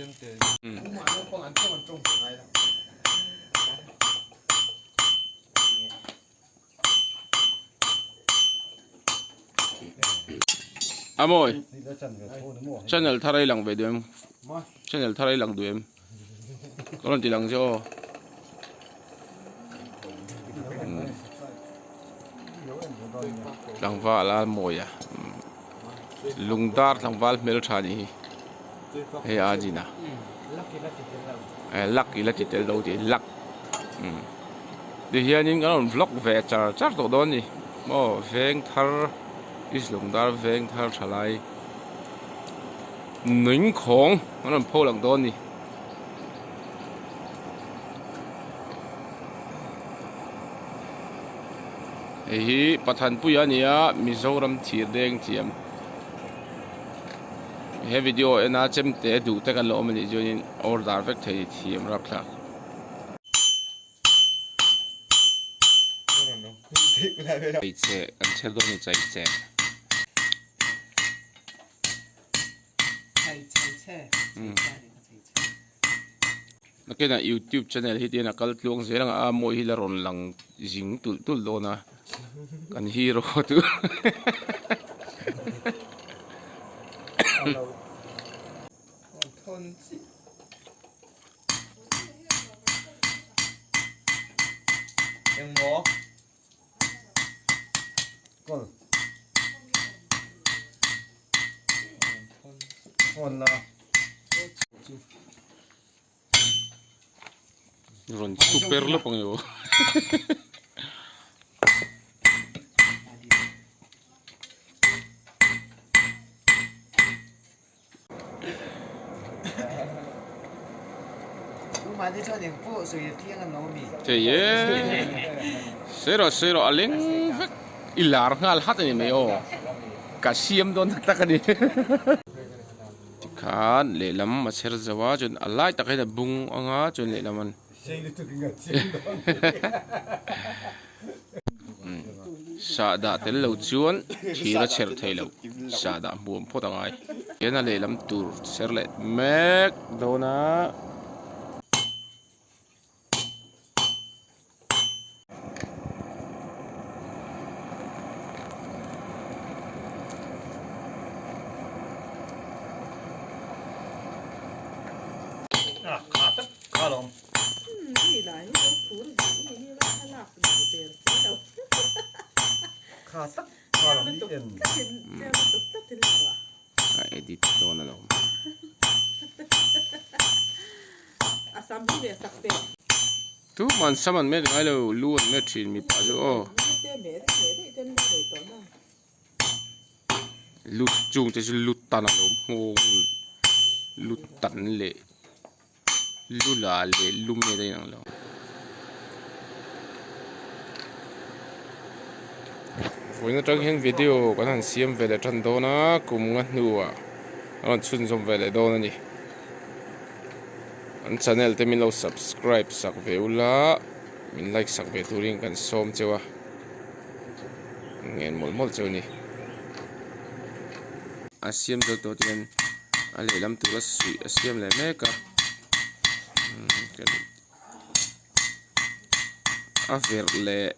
A mawi channel thar a i lang ve duh em channel thar a i lang duh em ka rawn ti lang che aw tlangval a mawi a lungdar tlangval hmeltha nih hi hei a zin a luck ila ti tel lo tih luck tihianin kan rawn vlog ve char char tawh dawn a ni maw veng thar east lungdar veng thar tha lai nunkhawng an rawn pho lang dawn a ni. Hei hi Pathanpuia a ni a Mizoram thir deng thiam he video ena chemte duh te kan lo awm a nih chuanin order vek thei thiam rapthlak. Chaicheh kan chher dawn a ni chaicheh. Nakinah youtube channel hi tihian a kal tluang zel ang a mawi hi la rawn lang zing tulh tulh dawn a kan hero chu Rawn super lawk ang io. Thei e sawi rawh sawi rawh a leng vek i lar nghal hat a ni mai aw ka siam dawn tak tak a ni tikhan lehlam a chher zo a chuan a lai tak hian a bung ang a chuan lehlam an Sahdah tel lo chuan thir a chher thei lo, sahdah hmuam phawt a ngai. Hian a lehlam tur chher leh mek dawn a. A edit dawn alawm. Tuman sam an met ngai lo, lu an met thin mipa chu aw. Lu chung te chu lu tan alawm nghawng lu tan leh. Lu la leh lu met a inang lo. Vawiin atang hian video kan han siam ve leh tan dawn a, kum nga hnuah a rawn chhunzawm ve leh dawn a ni. An channel te min lo subscribe sak ve ula, min like sak ve turin kan sawm cheu a, ngen mawlh mawlh cheu a ni. A siam deuh tawh chuan a lehlam tura suih a siam leh mek a a verh leh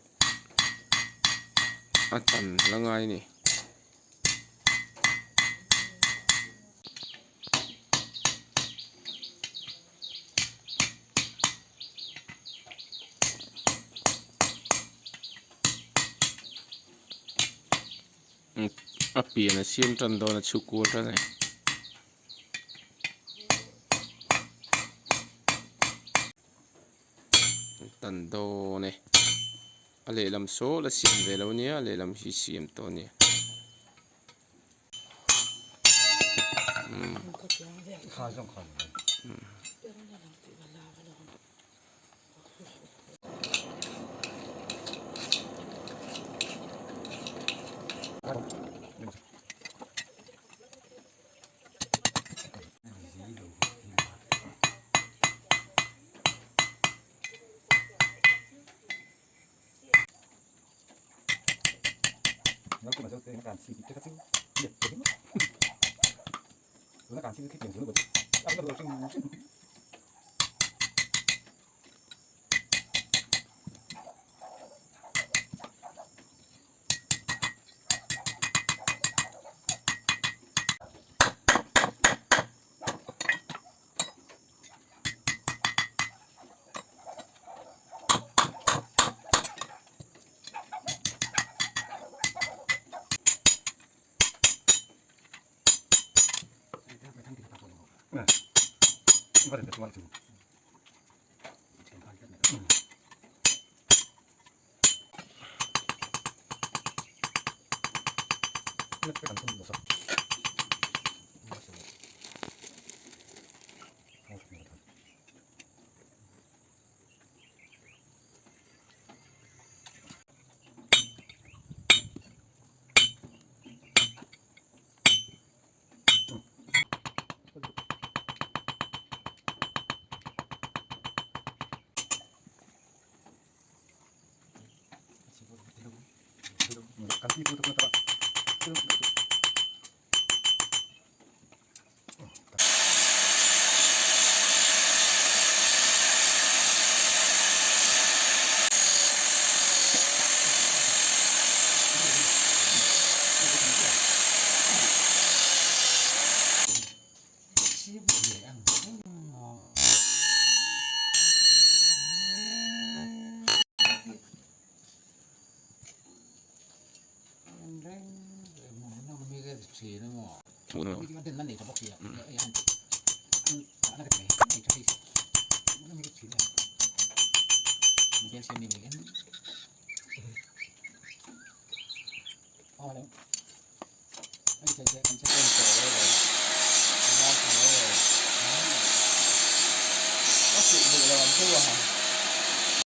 a tan la ngai a ni. A pian a siam tan dawn a chhuk kual tan a ni. Tan dawn e. A lehlam saw la siam ve lo nia a lehlam hi siam tawh a ni.